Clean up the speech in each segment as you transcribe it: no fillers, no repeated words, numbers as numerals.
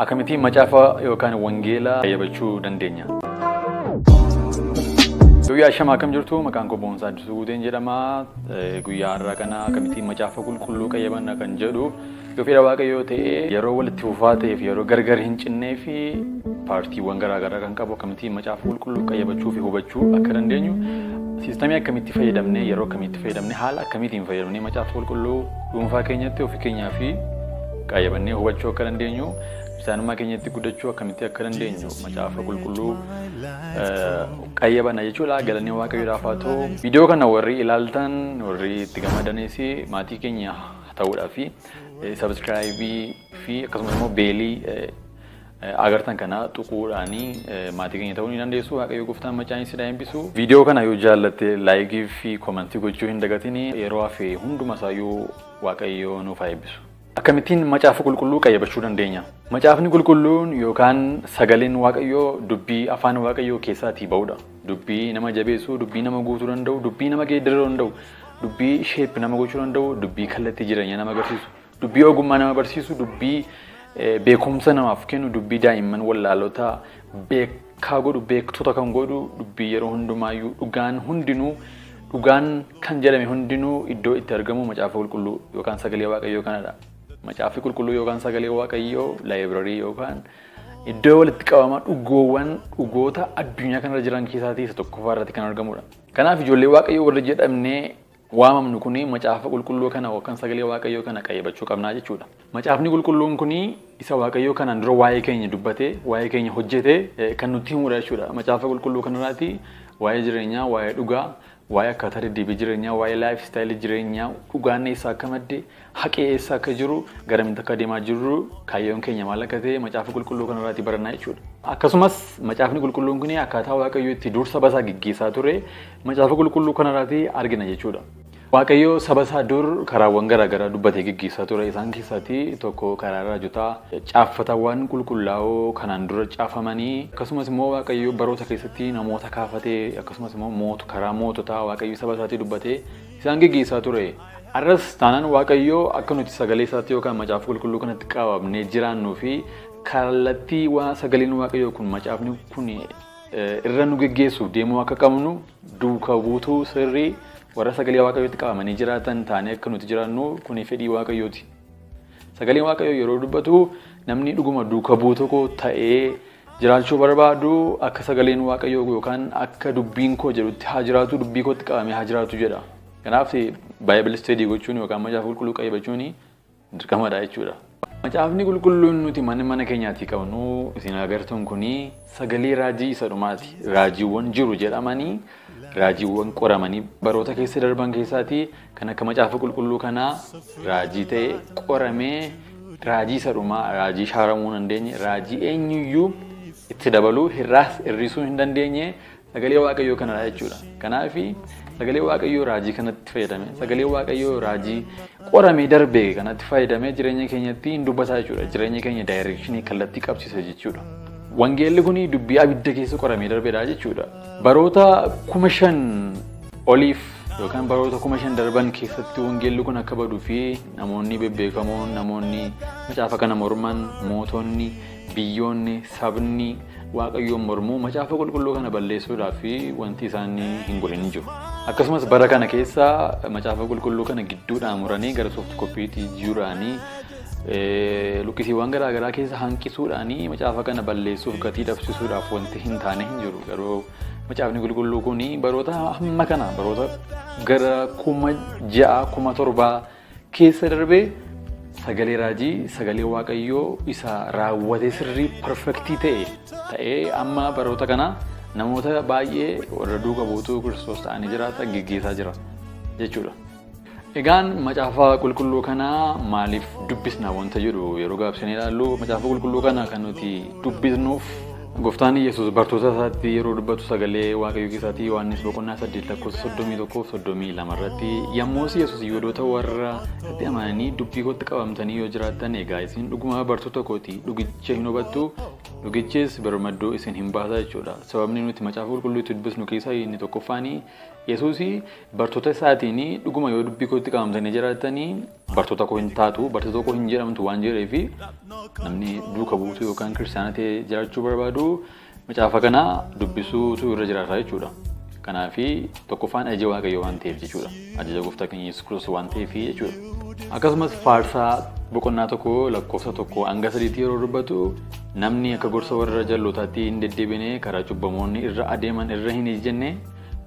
Akkamittiin macaafa yookaan wangeelaa qayyabachuu dandeenya? Guyyaa shamaa akkam jirtu? Maqaan koo Boonsaa Addisuu Guuteen jedhama. Guyyaa har'aa kana akkamittiin macaafa qulqulluu qayyabanna kan jedhu yoo fedha Waaqayyoo ta'e yeroo walitti fufaa ta'eef yeroo gargar hin cinnee fi paartiiwwan garaagaraa kan qabu akkamittiin macaafa qulqulluu qayyabachuu fi hubachuu akka dandeenyu siistamii akkamitti fayyadamnee yeroo akkamitti fayyadamnee haala akkamiitiin fayyadamnee macaafa qulqulluu dhuunfaa keenyatti ofii keenyaa fi qayyabannee hubachuu akka dandeenyu kiristaanummaa keenyatti guddachuu akkamitti akka dandeenyu macaafa qulqulluu qayyabanna jechuudha. Galanni Waaqayyoodhaaf haa ta'u. Viidiyoo kana warri ilaaltan warri itti gammadanis maatii keenya ta'uudhaa fi sabskraayibii fi akkasumas immoo beelii agartan kana tuquudhaanii maatii keenya ta'uu ni dandeessu. Waaqayyo gooftaan macaan isin eebbisu. Viidiyoo kana yoo jaallatte laayikii fi koomentii gochuu hin dagatinii. Yeroo hafe hunduma isaayyuu Waaqayyo nuuf haa eebbisu. Akkamittiin macaafa qulqulluu qayyabachuu dandeenya? Macaafni qulqulluun yookaan sagaleen Waaqayyoo dubbii afaan Waaqayyoo keessaatii ba'udha. Dubbii nama jabeessuu, dubbii nama guutuu danda'u, dubbii nama geeddaruu danda'u, dubbii sheep nama gochuu danda'u, dubbii kallattii jireenya nama agarsiisu, dubbii ogummaa nama barsiisu, dubbii beekumsa namaaf kennu, dubbii daa'imman wallaalota beekaa godhu, beektota kan godhu, dubbii yeroo hundumaayyuu dhugaan hundinuu dhugaan kan jedhame hundinuu iddoo itti argamu macaafa qulqulluu yookaan sagalee Waaqayyoo kanadha. Macaafi qulqulluu yookaan sagalee Waaqayyoo laayibrarii yookaan iddoo walitti qabama dhugoowwan dhugoota addunyaa kanarra jiran keessaatii isa tokkoffaa irratti kan argamudha. Kanaaf ijoollee Waaqayyoo warri jedhamnee waamamnu kuni macaafa qulqulluu kana yookaan sagalee Waaqayyoo kana qayyabachuu qabnaa jechuudha. Macaafni qulqulluun kuni isa Waaqayyoo kanaan dura waa'ee keenya dubbatee, waa'ee keenya hojjetee kan nutti himudha jechuudha. Macaafa qulqulluu kanarraati waa'ee jireenyaa, waa'ee dhugaa, waa'ee akkaataa deddeebii jireenyaa, waa'ee laayif istaayilii jireenyaa, dhugaan eessa akka madde, haqee eessa akka jiru, garamitti akka deemaa jirru, kaayyoon keenya maal akka ta'e macaafa qulqulluu kanarraati barannaa jechuudha. Akkasumas macaafni qulqulluun kun akkaataa Waaqayyoo itti dur saba isaa geggeessaa ture macaafa qulqulluu kanarraati argina jechuudha. Waaqayyo saba isaa dur karaawwan garaagaraa dubbatee geggeessaa ture. Isaan keessaatii tokko karaa raajotaa, caaffatawwan qulqullaa'oo kanaan dura caafamanii, akkasumas immoo Waaqayyo baroota keessatti namoota kaafatee, akkasumas immoo karaa moototaa Waaqayyo saba isaatii dubbatee isaan geggeessaa ture. Har'as taanaan Waaqayyo akka nuti sagalee isaatti yookaan macaafa qulqulluu kanatti qabamnee jiraannuu fi kallattii sagaleen Waaqayyoo kun macaafni kun irra nu geggeessuuf deemuu akka qabnu duuka buutuu sirrii warra sagalee Waaqayyootti qabamanii jiraatan taanee akka nuti jiraannu kuni fedhii Waaqayyooti. Sagaleen Waaqayyoo yeroo dubbatu namni dhuguma duuka buutuu koo ta'ee jiraachuu barbaadu akka sagaleen Waaqayyoo yookaan akka dubbiin koo jedhutti haa jiraatu, dubbii kootti qabamee haa jiraatu jedha. Kanaaf Bible study gochuun yookaan macaafa qulqulluu qayyabachuun dirqamadha jechuudha. Macaafni qulqulluun nuti mana mana keenyaatii qabnu isin agartuun kuni sagalee raajii isa dhumaati. Raajiiwwan jiru jedhamanii raajiiwwan qoramanii baroota keessa darban keessaatii kan akka macaafa qulqulluu kanaa raajii ta'e qoramee raajii isa dhumaa, raajii shaaramuu hin dandeenye, raajii eenyuyyuu itti dabaluu hirraas hir'isuu hin dandeenye sagalee Waaqayyoo kanadha jechuudha. Kanaaf sagalee Waaqayyoo raajii kanatti fayyadame, sagalee Waaqayyoo raajii qoramee darbe kanatti fayyadamee jireenya keenyatti hin dubbataa jechuudha. Jireenya keenya daayireekshinii kallattii qabsiisa jechuudha. Wangeelli kun dubbii abidda keessa qoramee darbedha jechuudha. Baroota 5,000 oliif yookaan baroota 5,000 darban keessatti wangeelli kun akka baduu fi namoonni bebbeekamoon, namoonni macaafa kana morman, mootonni, biyyoonni, sabni Waaqayyoon mormuu macaafa qulqulluu kana balleessuudhaaf wanti isaan hin godhin hin jiru. Akkasumas bara kana keessa macaafa qulqulluu kana gidduudhaan muranii gara soft koppiitti jijjiiranii luqqisiiwwan garaagaraa keessa hanqisuudhaanii macaafa kana balleessuuf gatii dhabsisuudhaaf wanti hin taane hin jiru. Garuu macaafni qulqulluu kun baroota hamma kana baroota gara 6,000 7,000 keessa darbee sagalee raajii sagalee Waaqayyoo isa raawwatee sirrii perfektii ta'ee amma baroota kana namoota baay'ee warra duuka buutuu Kiristoos ta'anii jiraatan geggeessaa jira jechuudha. Egaan macaafa qulqulluu kana maaliif dubbisna wanta jedhu yeroo gabaabsinee ilaallu macaafa qulqulluu kana kan nuti dubbisnuuf Gooftaan Yesuus bartoota isaatti yeroo dubbatu sagalee Waaqayyoo keessaatii Yohaannis boqonnaa 8 lakkoofsa 31 fi 32 irratti yommus Yesuus Yihuudoota warra itti amananii dubbii kootti qabamtanii yoo jiraattan egaa isin dhuguma bartoota kooti, dhugicha hin hubattu, Dhugichis birmadduu isin hin baasa jechuudha. Sababni nuti macaafa qulqulluu itti dubbisnu keessaa inni tokkoffaanii Yesuus bartoota isaatiin dhuguma yoo dubbii kootti qabamtanii jiraatanii bartoota koo hin taatu, bartoota koo hin jedhamtu waan jedheefi namni duuka buutuu yookaan kiristaana ta'ee jiraachuu barbaadu macaafa kana dubbisuutu irra jiraata jechuudha. Kanaafi tokkoffaan ajaja Waaqayyoo waan ta'eef jechuudha. Ajaja gooftaa keenya Yesuus Kiristoos waan ta'eef jechuudha. Akkasumas faarsaa boqonnaa 1 lakkoofsa 1 hanga 3 yeroo dubbatu namni akka gorsa warra jallootaatti hin deddeebine karaa cubbamoonni irra adeeman irra hin ejjenne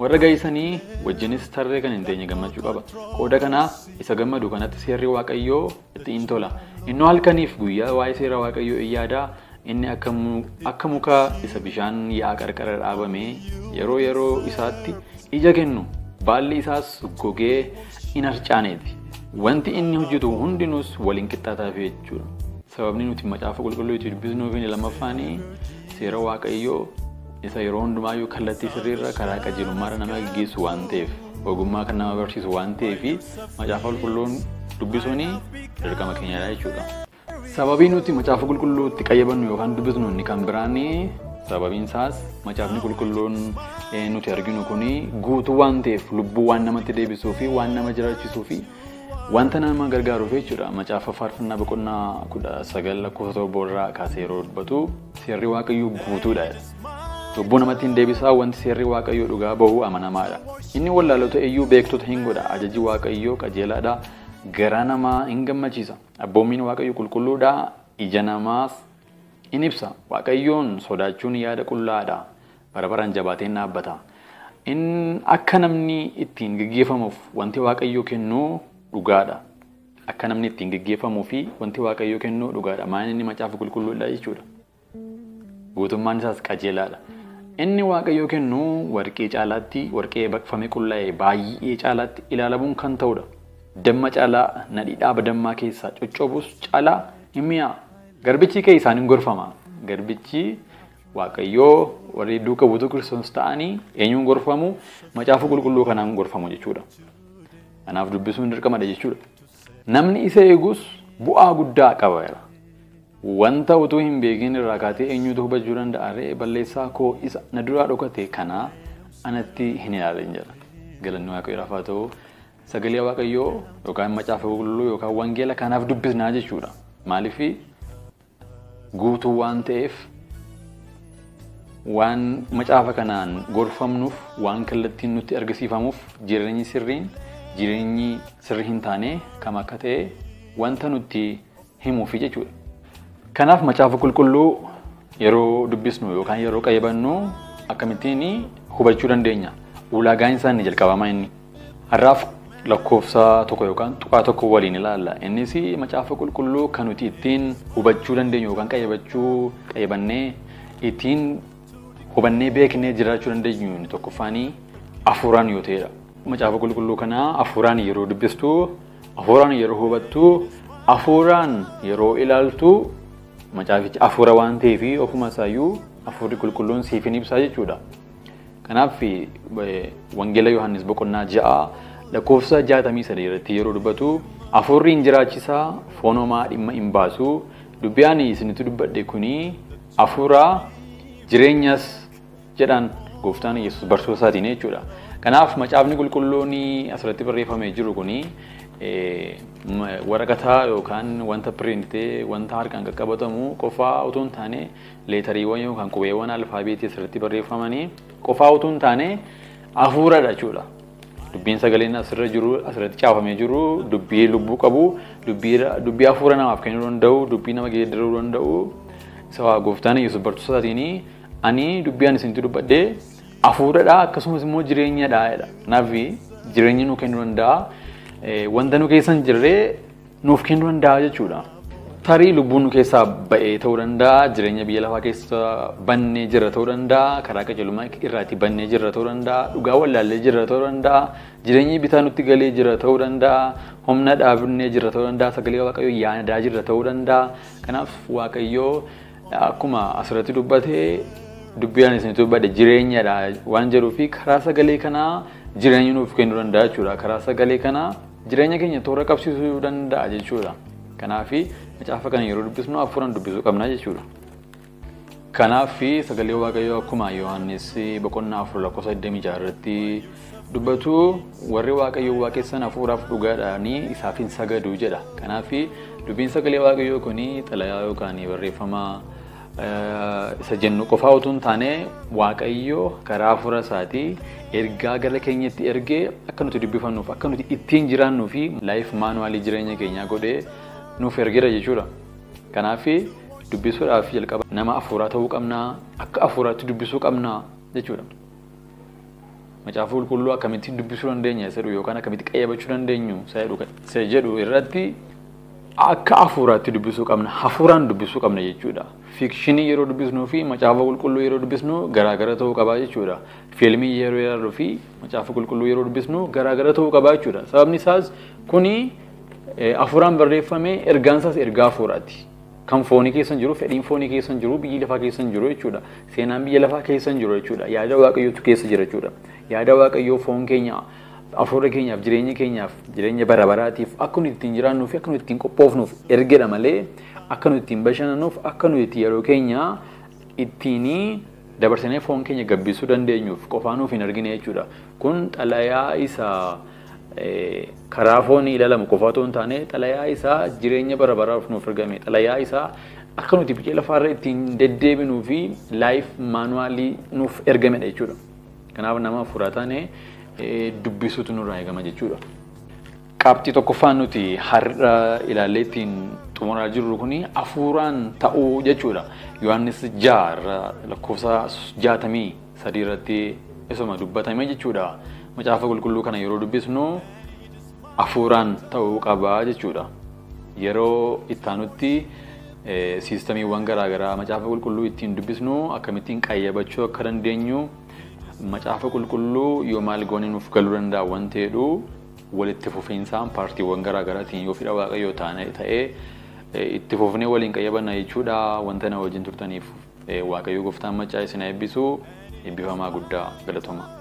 warra gahisanii wajjinis tarree kan hin teenye gammachuu qaba. Qooda kanaa isa gammadu kanatti seerri Waaqayyoo itti hin tola. Innoo halkaniif guyyaa waa'ee seera Waaqayyoo in yaada. Inni akka muka isa bishaan yaa'a qarqara dhaabame yeroo yeroo isaatti ija kennu baalli isaas gogee hin harcaaneeti. Wanti inni hojjetu hundinuus waliin qixxaataaf jechuudha. Sababni nuti macaafa qulqulluu itti dubbisnuuf inni lammaffaanii seera Waaqayyoo isa yeroo hundumaayyuu kallattii sirriirra karaa qajeelummaarra nama geggeessu waan ta'eef, ogummaa kan nama barsiisu waan ta'eef macaafa qulqulluun dubbisuun dirqama keenyadha jechuudha. Sababii nuti macaafa qulqulluu itti qayyabannu yookaan dubbisnu inni kan biraanii sababiin isaas macaafni qulqulluun nuti arginu kuni guutuu waan ta'eef lubbuu waan namatti deebisuu fi waan nama jiraachisuu fi wanta nama gargaaruuf jechuudha. Macaafa faarfannaa boqonnaa 19 lakkoofsa 7 irraa kaasee yeroo dubbatu seerri Waaqayyoo guutuudha. Lubbuu namatti hin deebisaa wanti seerri Waaqayyoo dhugaa bahu amanamaadha. Inni wallaalota iyyuu beektota hin godha. Ajaji Waaqayyoo qajeelaadha. Garaa namaa hin gammachiisa. Abboommiin Waaqayyoo qulqulluudha. Ija namaas in ibsa. Waaqayyoon sodaachuun yaada qullaadha. Bara baraan jabaateen dhaabbata. Inni akka namni ittiin geggeeffamuuf wanti Waaqayyoo kennu dhugaadha. Akka namni ittiin geggeeffamuu fi wanti Waaqayyoo kennu dhugaadha. Maal inni macaafa qulqulluudha jechuudha. Guutummaan isaas qajeelaadha. Inni Waaqayyoo kennu warqee caalaatti, warqee baqfame qullaa'e baay'ee caalaatti ilaalamuun kan ta'udha. Damma caalaa nadhii dhaaba dammaa keessaa coccobus caalaa hin mi'aa. Garbichi kee isaan hin gorfama. Garbichi Waaqayyoo warri duuka buutuu Kiristoos ta'anii eenyuun gorfamu? Macaafa qulqulluu kanaan gorfamu jechuudha. Kanaaf dubbisuun dirqamadha jechuudha. Namni isa eegus bu'aa guddaa qaba. Wanta utuu hin beekin irraa kaatee eenyutu hubachuu danda'a ree? Balleessaa koo isa na duraa dhokate kana anatti hin ilaalin jedha. Galanni Waaqayyoof haa ta'u. Sagalee Waaqayyoo yookaan macaafa qulqulluu yookaan wangeela kanaaf dubbisnaa jechuudha. Maaliif guutuu waan ta'eef waan macaafa kanaan gorfamnuuf waan kallattiin nutti argisiifamuuf jireenyi sirriin jireenyi sirrii hin taane kam akka ta'e wanta nutti himuufi jechuudha. Kanaaf macaafa qulqulluu yeroo dubbisnu yookaan yeroo qayyabannu akkamittiin hubachuu dandeenya? Ulaagaan isaa inni jalqabamaa inni. Har'aaf lakkoofsa 1 yookaan tuqaa 1 waliin ilaalla. Innis macaafa qulqulluu kan nuti ittiin hubachuu dandeenyu yookaan qayyabachuu qayyabannee ittiin hubannee beeknee jiraachuu dandeenyu inni tokkoffaanii hafuuraan yoo ta'edha. Macaafa qulqulluu kana hafuuraan yeroo dubbistu, hafuuraan yeroo hubattu, hafuuraan yeroo ilaaltu macaafichi hafuura waan ta'eef ofuma isaayyuu hafuurri qulqulluun siif hin ibsaa jechuudha. Kanaaf Wangeela Yohaannis boqonnaa 6 lakkoofsa 63 irratti yeroo dubbatu hafuurri hin jiraachisaa foon homaa dhimma hin baasu dubbii ani isinitti dubbadhe kuni hafuura jireenyas jedhan gooftaan Yesuus barsiisuu isaatiin jechuudha. Kanaaf macaafni qulqulluun asirratti barreeffamee jiru kuni waraqataa yookaan wanta piriintee wanta harkaan qaqqabatamu qofaa utuu hin taane leetariiwwan yookaan qubeewwan alfaabeetii asirratti barreeffamanii qofaa utuu hin taane hafuuradha jechuudha. Dubbiin sagaleen asirra jiru asirratti caafamee jiru dubbii lubbuu qabu dubbii hafuura namaaf kennuu danda'u dubbii nama geeddaruu danda'u isa gooftaan Yesuus barsiisuu isaatiin ani dubbii ani isinitti dubbadhe hafuuradha akkasumas immoo jireenyadha jedha. Kanaaf jireenya nuu kennuu danda'a. Wanta nu keessa hin jirre nuuf kennuu danda'a jechuudha. Tarii lubbuun nu keessaa ba'ee ta'uu danda'a, jireenya biyya lafaa keessa bannee jirra ta'uu danda'a, karaa qajeelummaa irraatti bannee jirra ta'uu danda'a, dhugaa wallaallee jirra ta'uu danda'a, jireenyi bitaa nutti galee jira ta'uu danda'a, humna dhaabnee jirra ta'uu danda'a, sagalee Waaqayyoo yaadaa jirra ta'uu danda'a. Kanaaf Waaqayyoo akkuma asirratti dubbatee dubbii ani isinitti dubbadhe jireenyadha waan jedhuu fi karaa sagalee kanaa jireenya nuuf kennuu danda'a jechuudha. Karaa sagalee kanaa jireenya keenya toora qabsiisuu danda'a jechuudha. Kanaaf macaafa kana yeroo dubbisnu hafuuraan dubbisuu qabna jechuudha. Kanaaf sagalee Waaqayyoo akkuma Yohaannis boqonnaa 4 lakkoofsa 26 irratti dubbatu warri Waaqayyoo waaqessan hafuuraaf dhugaadhaan isaaf hin sagadu jedha. Kanaaf dubbiin sagalee Waaqayyoo kun xalayaa yookaan barreeffama isa jennu qofaa utuu hin taane Waaqayyoo karaa hafuura isaatii ergaa gara keenyatti ergee akka nuti dubbifannuuf akka nuti ittiin jiraannuu fi laayif maanuwaalii jireenya keenyaa godhee nuuf ergeera jechuudha. Kanaaf dubbisuudhaaf jalqaba nama hafuuraa ta'uu qabna, akka hafuuraatti dubbisuu qabna jechuudha. Macaafa qulqulluu akkamittiin dubbisuu dandeenya isa jedhu yookaan akkamitti qayyabachuu dandeenyu isa jedhu irratti akka hafuuraatti dubbisuu qabna, hafuuraan dubbisuu qabna jechuudha. Fiikshinii yeroo dubbisnuu fi macaafa qulqulluu yeroo dubbisnu garaagara ta'uu qabaa jechuudha. Fiilmii yeroo ilaallu fi macaafa qulqulluu yeroo dubbisnu garaagara ta'uu qabaa jechuudha. Sababni isaas kuni hafuuraan barreeffame ergaan isaas ergaa hafuuraati. Kan foonii keessa hin jiru, fedhiin foonii keessa hin jiru, biyyi lafaa keessa hin jiru jechuudha. Seenaan biyya lafaa keessa hin jiru jechuudha. Yaada Waaqayyootu keessa jira jechuudha. Yaada Waaqayyoo foon keenya, hafuura keenyaaf, jireenya keenyaaf, jireenya bara baraatiif akka nuti ittiin jiraannuu fi akka nuti ittiin qophoofnuuf ergedha malee akka nuti ittiin bashannannuuf, akka nuti ittiin yeroo keenya ittiin dabarsinee foon keenya gabbisuu dandeenyuuf qofaa nuuf hin argine jechuudha. Kun xalayaa isa karaa foonii ilaalamu qofaa otoo hin taane xalayaa isaa jireenya bara baraaf nuuf ergame, xalayaa isaa akka nuti biyya lafaarra ittiin deddeebinuu fi laayif maanuwaalii nuuf ergamedha jechuudha. Kanaaf nama hafuuraa taane dubbisuutu nurraa eegama jechuudha. Qabxii tokkoffaan nuti har'a ilaallee ittiin xumuraa jirru kuni hafuuraan ta'uu jechuudha. Yohaannis 6 lakkoofsa 63 irratti isuma dubbatame jechuudha. Macaafa qulqulluu kana yeroo dubbisnu hafuuraan ta'uu qabaa jechuudha. Yeroo ittaanutti siistamiiwwan garaagaraa macaafa qulqulluu ittiin dubbisnu akkamittiin qayyabachuu akka dandeenyu macaafa qulqulluu yoo maal goone nuuf galuu danda'a waan ta'eedhu walitti fufiinsaan paartiiwwan garaagaraatiin yoo fedha Waaqayyoo ta'ee itti fufnee waliin qayyabanna jechuudha. Wanta na wajjin turtaniif Waaqayyoo gooftaan macaa isin eebbisu. Eebbifamaa guddaa, galatooma.